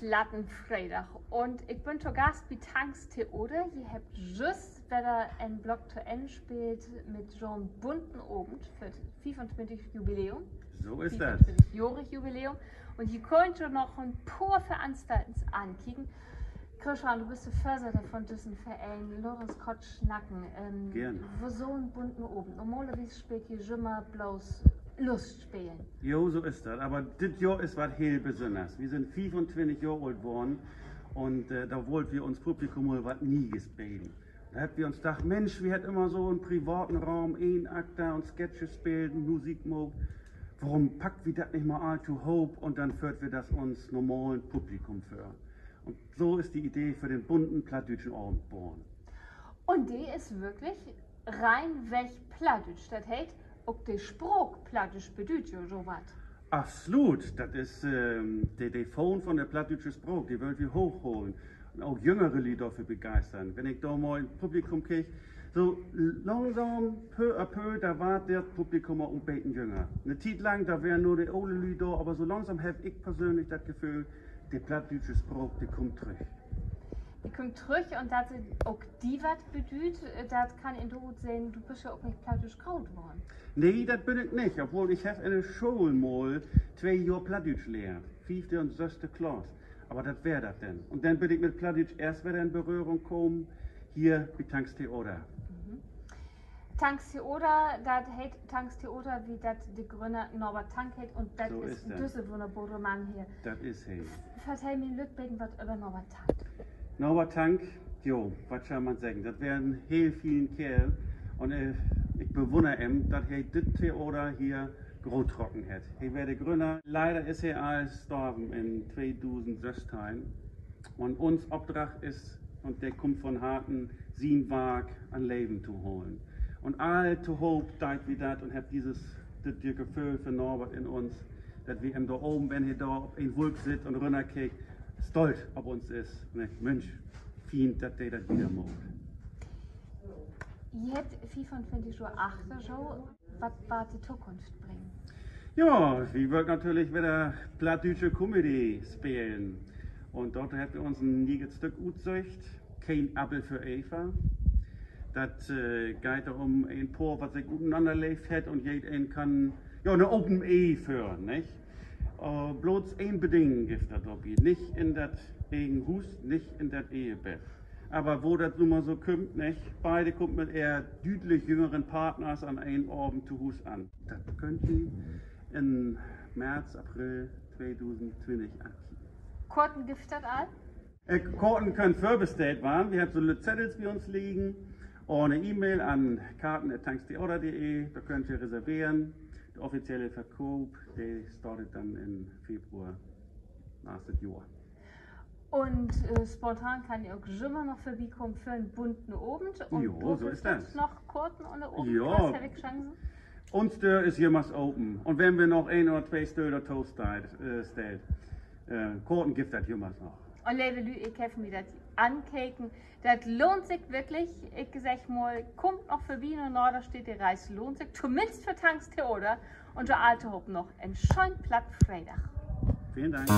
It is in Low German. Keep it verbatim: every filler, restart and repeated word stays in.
Platten Freedag. Un ik bün to Gast bi Tanks Theater. Ji hebbt jüst wedder en Block to Enn speelt mit so'n bunten Avend för 't fiefuntwintig Jubiläum. So is dat. Fiefuntwintig-johrig Jubiläum. Un ji köönt jo noch en poor Veranstalten ankieken. Christian, du büst de Vörsitter von düssen Vereen. Laat uns kort snacken. Geern. Woso'n bunten Avend? Normalerwies speelt ji jümmer bloots Lustspelen. Jo, so is dat. Aver dit Johr is wat heel Besünners. Wi sünd fiefuntwintig Johr oolt worrn un dor wullt wi uns Publikum mal wat Nees beden. Dor hebbt wi uns dacht, Minsch, wi hebbt jümmer so in privaten Rahmen Eenakter un Sketche speelt, Musik maakt. Worüm packt wi dat nich mal all tohoop un denn föhrt wi dat uns normalen Publikum vör? Un so is de Idee för den bunten plattdüütschen Avend boren. Un de is würklich reinweg plattdüütsch. Dat heet, ok de Spraak Plattdüütsch bedüüdt jo so wat. Absolut. Dat is de, de Fahn von de plattdüütsche Spraak, de wüllt wi hoochholen un ok jüngere Lüüd dorför begeistern. Wenn ik dor mal in't Publikum kiek, so langsam, peu à peu, dor warrt dat Publikum ok en beten jünger. 'Ne Tiet lang, dor weren nur de ole Lüüd dor, aver so langsam heff ik persönlich dat Geföhl, de plattdüütsche Spraak, de kummt trüch. De kummt trüch un dat se ok di wat bedüüdt, dat kann een dorut sehn, du büst ja ok nich plattdüütsch groot worrn. Nee, dat bün ik nich, obwohl ik heff in de School mal twee Johr Plattdüütsch lehrt, fiefte un sösste Klass. Aver dat weer dat denn. Un denn bün ik mit Plattdüütsch eerst wedder in Beröhrung kamen, hier bi Tanks Theater. Tanks Theater, dat heet Tanks Theater, wiel dat de Grünner Norbert Tank heet un dat is düsse wunnerbore Mann hier. Dat is he. Vertell mi en lütt beten wat över Norbert Tank. Norbert Tank, jo, wat schall man seggen? Dat weer en heel fienen Keerl. Un ik bewunner em, dat he dit Theater hier groot trocken hett. He weer de Grünner. Leider is he al storven in tweedusendsössteihn. Un uns Opdrag is, un de kummt von Harten, sien Wark an Leven to holen. Un all tohoop deit wi dat un hebbt dieses, dit Geföhl för Norbert in uns, dat wi em dor baven, wenn he dor op en Wulk sitt un rünnerkiekt, stolt op uns is. Ne, Minsch, fien, dat de dat wieder maakt. Ji hebbt fiefuntwintig Johr achter jo. Wat warrt de Tokunft bringen? Ja, wi wüllt natürlich wedder plattdüütsche Komödie spelen. Un dorto hebbt wi uns en nee'et Stück utsöcht, Keen Appel för Eva. Dat geiht dor üm en Poor, wat sik uteneen leevt hett un jedeen kann, ja, 'ne open Ehe föhren, nich? Bloots een Bedingen gifft dat dorbi: nich in dat egen Huus, nich in dat Ehebett. Aver wo dat nu mal so kümmt, nich? Beide kaamt mit ehr düütlich jüngeren Partners an een Avend to Huus an. Dat köönt ji in März, April tweedusendtwintig ankieken. Korten gifft dat al? Korten köönt vörbestellt warrn. Wi hebbt so lütt Zettels bi uns liggen. Oder 'ne E-Mail an karten at tankstheater punkt de, dor köönt ji reserveren. De offizielle Verkoop, de startet denn in Februar nächstet Johr. Un spontan kann een ok jümmer noch vörbikamen för en bunten Avend. Un so is dat. Noch Korten un 'ne Avendkass, heff ik Chancen? Uns Döör is jümmers open. Un wenn wi noch een oder twee Stöhl dorto stellt, Korten gifft dat jümmers noch. Un leve Lüüd, ik heff mi dat ankeken. Dat lohnt sik wirklich. Ik segg mal, kummt noch vörbi na Norderstedt, de Reis lohnt sik, tominnst för Tanks Theater. Un jo all tohoop noch en schönen Plattfreedag. Velen Dank.